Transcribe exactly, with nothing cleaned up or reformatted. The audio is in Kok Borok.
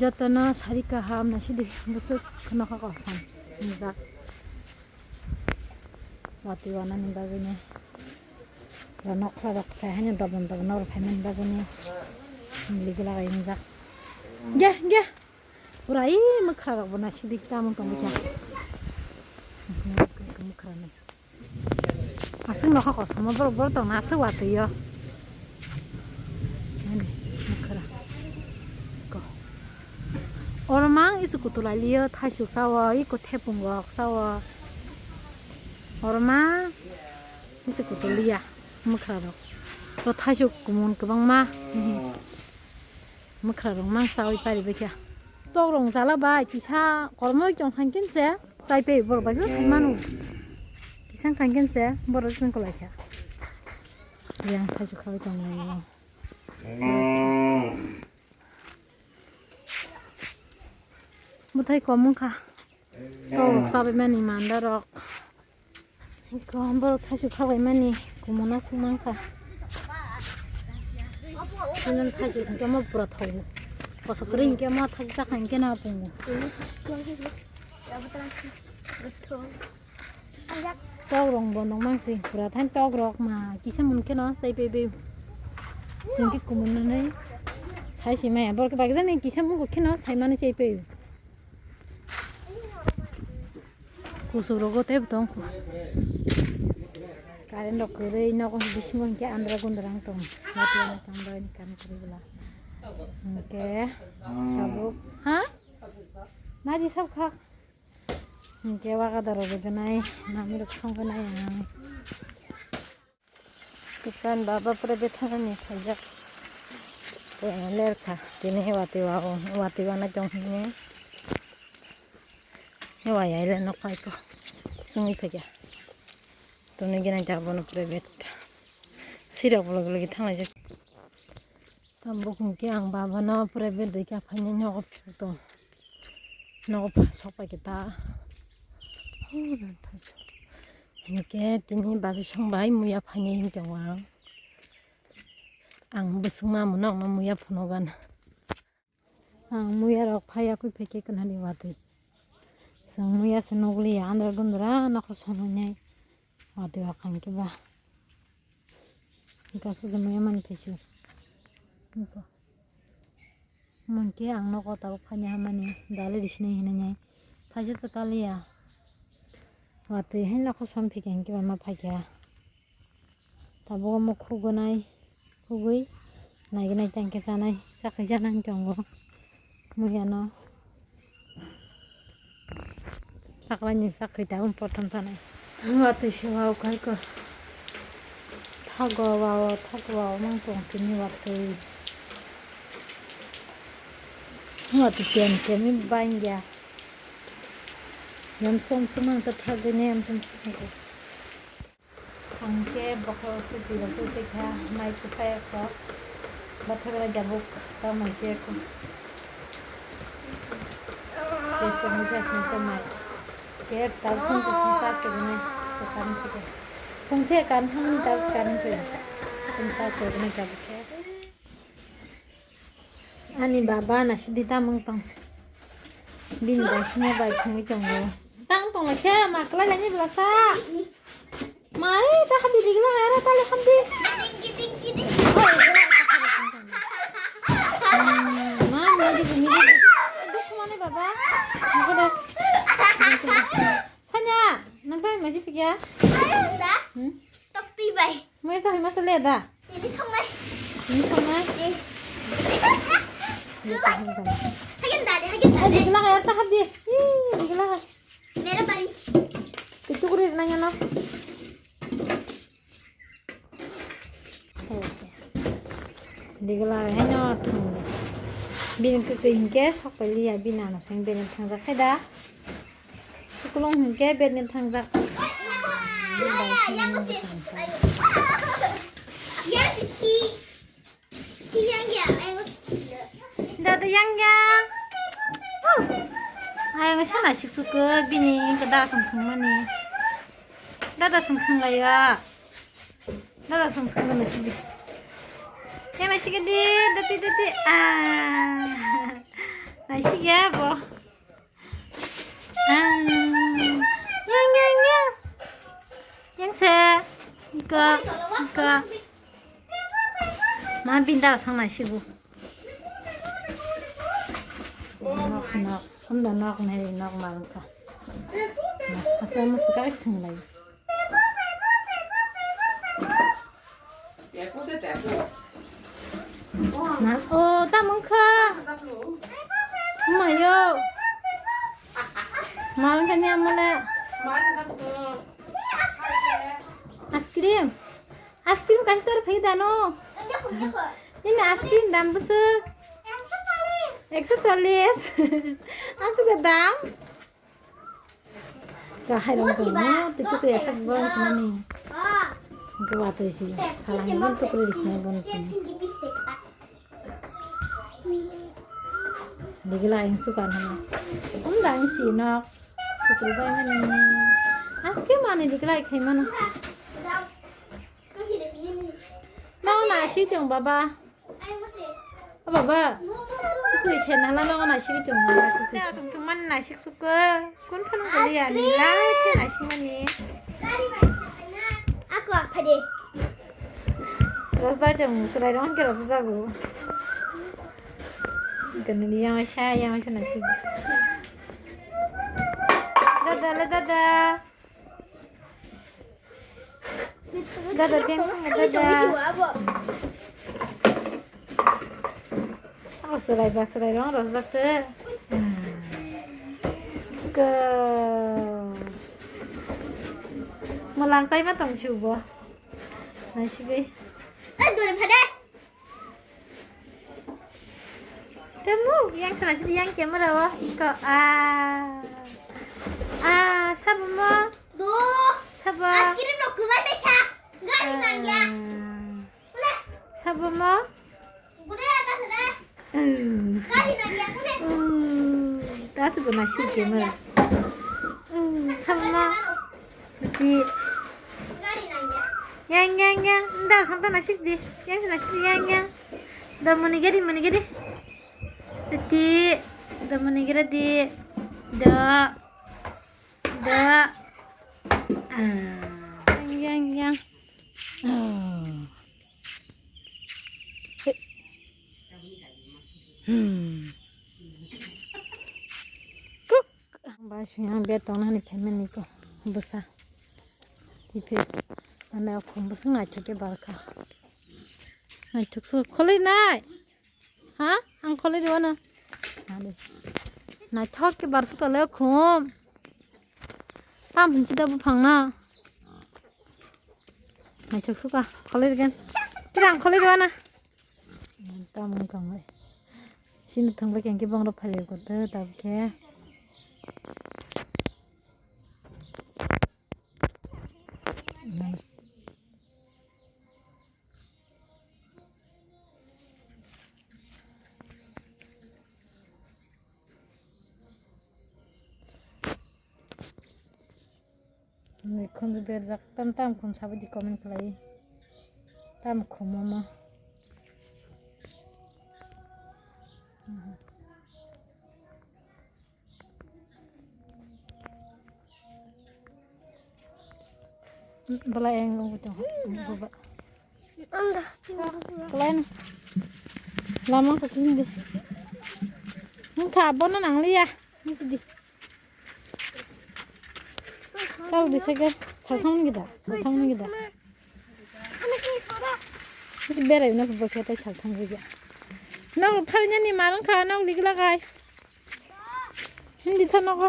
Jotono sari kaham naisidi bwswk nokha kosom wngjak. Watwi wanani bagwino. Ro nokhrarok sai haino dobon dobon nokhrok phaimani bagwino. Ligwlak wngjak. Ge, ge. Pura i mwkhrarokbo naisidi tamung tongwi kha. Mwkhra nai. Aswk nokha kosomo borok borok tongna aswk watwi o. Ani mwkhra. Ko. Oro mang isu kutu lai liyo thaisuk sao iko thepung rok sao. Oro mang isu kutu liya mwkhra rok. To thaisuk kumun kwbangma. Mwkhra rok mang sawi pari baikha. Tok rong jala bai kisa kormo tong khan kin se chai pe borok bai sai manu. Kisa khan kin se borok jin kolai kha. Yang thaju khawi tong lai. Mutai komung kha. Tok rok sabai mani manda rok. Eko borok thaichuk khabaimani kumuna swngmang kha. Chini thaichuk hinkhe omo pura thogo. Kosok kwrwi hinkhe omo thaichuk chakha hinkhe no pungo. Tok rong bo nongmang si pura thain tok rok ma kisa mun kheno chai pe be. Singki kumun nai sai si maya borok bagja ni kisa mun kheno sai mani chai pe. Kusuk rogo tei bo tong kho. Current rok kwrwi nogo bisingo hinkhe andra gundra wng tong. Watwi ano tong bai ni current kwrwi bwla. Hinkhe tabuk ha? Nadi sab khak. Hinkhe waga daro rwgwnai nami rok songkhe nai ang. Tikan baba pura bethanani khaijak. Lerkha tini watwi wa-, watwi wana tong hini. Wai aile nok pai ko. Sungwi phaikha. Tuni gina ta bono pura bet. Sirok bolok bolok thanglaijak. Tam bukung ke ang baba no pura bet doi ka phaini nogo phuk tong. Nogo pha sok pai kita. Hinkhe tini basi song bai muya phaini hinkhe ang. Ang bwswk ma muno ang no muya phunugan. Ang muya rok phai yakui phaikhe kwnani watwi. Chwng muya se nukliya andra gundra nokho sonwi nai watwi o khankhe ba. Kasu se muya mani phaisu. Munkhe ang nogo tabuk phaini hamani dali risinai hinwi nai. Phaisa se kaliya. Watwi hai nokho som phikha hinkhe ba ma phaikha. Tabuk omo khugunai, khugui naiginai tangkhe chanai, chakhe chanai tongo. Muyano. Taklaini chakhe tabuk prothom chanai. Watwi se wao khaikho. Thago wao, thago wao mang tong tini watwi. Watwi kem kemi bangya. Yam som som ang ta thagwi ne yam som som. Ang khe bokhorok se twi rok twi twi kha, mai kwchai kho. Bothai bai jabuk tamo se kho. Tei se mai se asni kho mai. Khe tal phung se sni sa se gnai. Ko karin khe. Phung the kan thang ni tal karin khe. Phung sa se gnai jabuk khe. Ani baba nasidi tamung tong. Bini bai sini bai thangwi tongo. Tang tong lai khe ma kwlai lai ni bwlasa. Mai ta habi digla era tali habi. Ma midi midi. Duk mane baba. Sanya, nang bai maji pikya. Hmm? Tokpi bai. Mui sa hima sa le da. Ini songnai. Ini songnai. Hagen da de, hagen da de. Digla ya ta habdi. Ih, digla. Mera bari. Kitu kuri nanya no. Digla ya no thang. Bin ke ke inke sok pali ya bin ano seng bin thang ja khaida. Sikulung hinkhe bedni thangjak. Dada yang ya. Ayang sana sik suk bini ke da song thangmani. Dada song thanglayo. Dada song thangmani sidi. Yang na sik di dati dati ah. Aisik ya bo. Ah. Yang, yang, yang. Yang se. Ika, ika. Ma bindal sang nai sibu. Nok, nok. Samda nok nai nok ma wngkha. Asa musuka thang lai. Na, o, tamo wngkha. Mayo. Ma wngkha ni amale. Ice cream. Ice cream kaisa phai dano. Nini ice cream dam bwswk? Ekso chollish. Aswk dam. Kahai rong tongo, tei tukui asak bo wngkha nani. Hwnkhe watwi si, salangni bon tukui riknai bon tini. Digla ang suka nana. Umda ang si nok. Sukru bai mani. Aske mani digla khai mano. No na si tong baba. O baba, kwrwi se nala no naisik tong nala kwrwi se. Tong tong man naisik suk ko. Kun phano kali ya ni la khe naisik mani. Ako phade. Rasa jam serai dong ke rasa jago. Kani yang sa yang sa naisik. Dada le dada. Dada, deng, dada. Ako serai ba serai rong rosdak te. Go. Malang kai ma tong si bo. Nai si bai. Eh, dua pada. Temu, yang sana sini yang camera wo. Iko, ah. Ah, sabo mo? Duh. Sabo. Akhirnya no kulai bekha. Gari nangya. Sabo mo? Gure atas ada. Gari nangya kune. Tasu guna sih camera. Sabo mo? Di. Yang, yang, yang. Nda, samta nasik di. Yang nasik di, yang, yang. Da, muni gadi, muni gadi. Di. Da, muni gadi. Da. Da. Ah. Yang, yang, yang. Oh. Hmm. Kuk. Ba siyang bia tong hani family ko bwsa. Tipe ana khum bwsa naithok ke barkha. Naithok so kholoi nai. Ha? Ang kholoi diwa na. Naithok ke barsu kale khum. Tam hinchi da buphang na. Naithok suka kholoi gen. Tirang kholoi diwa na. Tamung kang bai. Sini thangbai kengke bang rok phai ko te tab khe. Khunju berjak tam tam khun sabaidi comment khlai. Tam khum omo. Bala yang nunggu tu. Bala. Kelain. Lama kau tunggu. Nungka abon nang liya. Nungka di. Sal di sege. Salthang ni kita. Salthang ni kita. Terus berai nak buat kita salthang juga. Nak kalinya ni malang kah nak lagi lagai. Hindi thano ko.